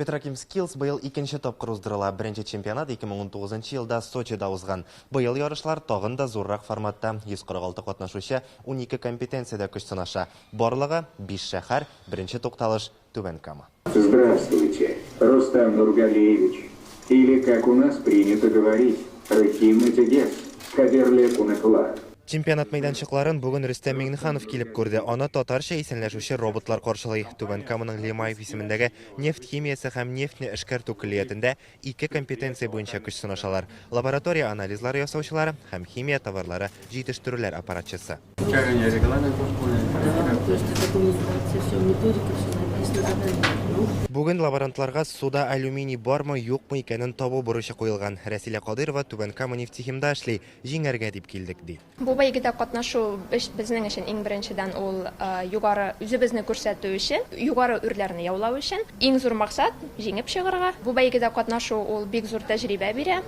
Петроким Skills быел икенче тапкыр уздырыла. Беренче чемпионат 2019 елда Сочида узган. Быел ярышлар тагын да зуррак форматта. 146 катнашучы 12 компетенциядә көч сынаша. Барлыгы 5 шәһәр, беренче тукталыш Түбән Кама. Здравствуйте, Рустам Нургалиевич. Или, как у нас принято говорить, Рахим Этигес, Кадерле кунаклар. Чемпионат мәйданчыкларын бүген Рөстәм Миңнеханов килеп күрде. Аны татарча исәнләшүче роботлар каршылый. Түбән Каманың Лемаев исемендәге нефть химиясе һәм нефтьне эшкәртү көллиятендә ике компетенция буенча көч сынашалар. Лаборатория анализлары ясаучылар һәм химия товарлары җитештерүләр аппаратчысы. Бүген лаборантларга суда алюминий бармы, юкмы икәнен табу бурычы куелган. Рәсилә Кадыйрова Түбән Кама нефтехимда эшли. Җиңәргә дип килдек, ди. Бу бәйгедә катнашу безнең өчен иң беренчедән ул югары үзебезне күрсәтү өчен, югары үрләрне яулау өчен. Иң зур максат, җиңеп чыгарга. Бу бәйгедә катнашу ул бик зур тәҗрибә бирә.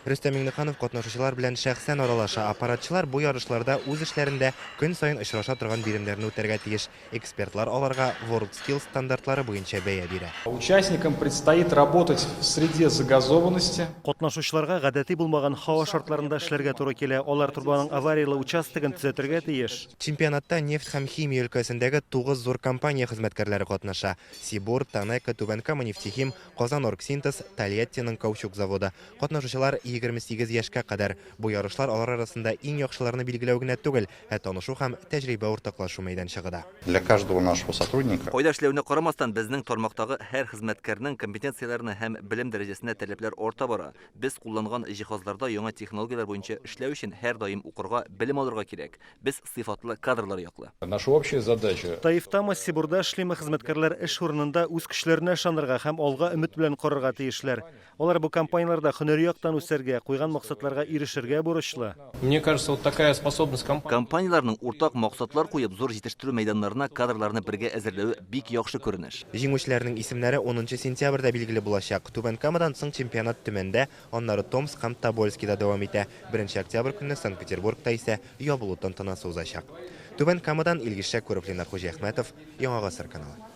Рөстәм Миңнеханов катнашучылар белән шәхсән аралаша. Аппаратчылар бу ярышларда үз эшләрендә көн саен очраша торган биремнәрне үтәргә тиеш. Экспертлар аларга WorldSkills стандартлары буенча бәя бирә. Участникам предстоит работать в среде загазованности. Катнашучыларга гадәти булмаган һава шартларында эшләргә туры килә. Алар трубаның аварияле участогын төзәтергә тиеш. Чемпионатта нефть һәм химия өлкәсендәге тугыз зур компания хезмәткәрләре катнаша. Сибур, Танеко, Түбән Кама нефтехим, Казаноргсинтез, Тольяттиның каучук заводы. Катнашучылар 28 яшькә кадәр. Бу ярышлар алар арасында иң яхшыларны билгеләү генә түгел, ә танышу һәм тәҗрибә уртаклашу мәйданчыгы да. Для каждого нашего сотрудника. Кайда эшләвенә карамастан, безнең тармактагы һәр хезмәткәрнең компетенцияләренә һәм белем дәрәҗәсенә таләпләр арта бара. Без кулланган җиһазларда яңа технологияләр буенча эшләү өчен һәрдаим укырга, белем алырга кирәк. Без сыйфатлы кадрлар яклы. Наша общая задача. Таифтамы, Сибурда эшлиме, хезмәткәрләр эш урынында үз көчләренә ышанырга һәм алга өмет белән карарга тиешләр. Алар бу компанияләрдә һөнәри яктан үсәргә, куйган максатларга ирешергә бурычлы. Мне кажется, вот такая способность компании. Компанияләрнең уртак максатлар куеп, зур җитештерү мәйданнарына кадрларны бергә әзерләве бик яхшы күренеш. Җиңүчеләрнең исемнәре унынчы сентябрьдә билгеле булачак. Түбән Камадан соң чемпионат Төмәндә, аннары Томск һәм Тобольскида дәвам итә. Беренче октябрь көнне Санкт-Петербургта исә ябылу тантанасы узачак. Түбән Камадан Илгиз Шәкүров, Ленар Хуҗиәхмәтов, Яңа Гасыр каналы.